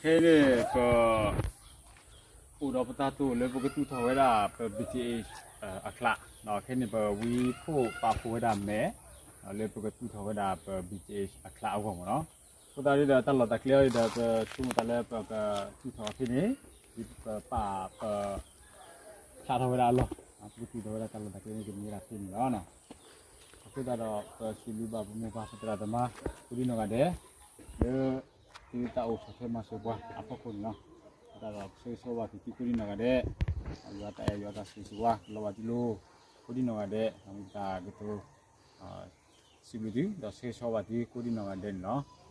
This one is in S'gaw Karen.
ခဲအံၤန့ၣ် ပ အိၣ်ဒီးပတၢ်တိာ်လၢပကသူၣ်ထီၣ်ဝဲဒၣ်ပ BGF အကျး, ခဲအံၤန့ၣ် ပဝံဖိးပာ်ဖှိၣ်ဝဲဒၣ်မဲာ် လၢပကသူၣ်ထီၣ်ဝဲဒၣ်ပ BGF အကျးအဂီၢ်မ့ၢ်နီၤ. အဃိသတးဒီး တၢ်လီၢ်တၢ်ကျဲအံၤဒီး ပဆိကမိၣ်သးလၢပကသူၣ်ထီၣ်ဖဲန့ၣ် ဒ်ပပာ်ပ ဖျါထီၣ်ဝဲဒၣ်အလီၢ်, ပကသူၣ်ထီၣ်ဝဲဒၣ်တၢ်လီၢ်တၢ်ကျဲန့ၣ် ကမ့ၢ်ဝဲဒၣ်ဖဲန့ၣ်လီၤ. အဃိသတးဒီး ပစံးဘျုးဘၣ်ပမိၢ်ပၢ်ပသရၣ်သမါ ကိးဒံနီၢ်ဂၤဒဲး လၢ သုတၢ်အိၣ်ဆီၣ်ထွဲမၤစၢၤပှၤအဖီခိၣ်န့ၣ်လီၤ. အဃိသတးဒီး ပဆၢဂ့ၤဆၢဝါက့ၤသုကိးဒံနီၢ်ဂၤဒဲး, ယွၤတၢ်အဲၣ်ယွၤတၢ်ဆိၣ်ဂ့ၤဆိၣ်ဝါ ကလီၤဘၣ်သုလိၤ ကိးဒံနီၢ်ဂၤဒဲး, မ့ၢ်ပတၢ်ကတိၤ စံးဘျုးသု ဒီးဆၢဂ့ၤဆၢဝါဘၣ်သုကိးဒံနီၢ်ဂၤဒဲးန့ၣ်လီၤ.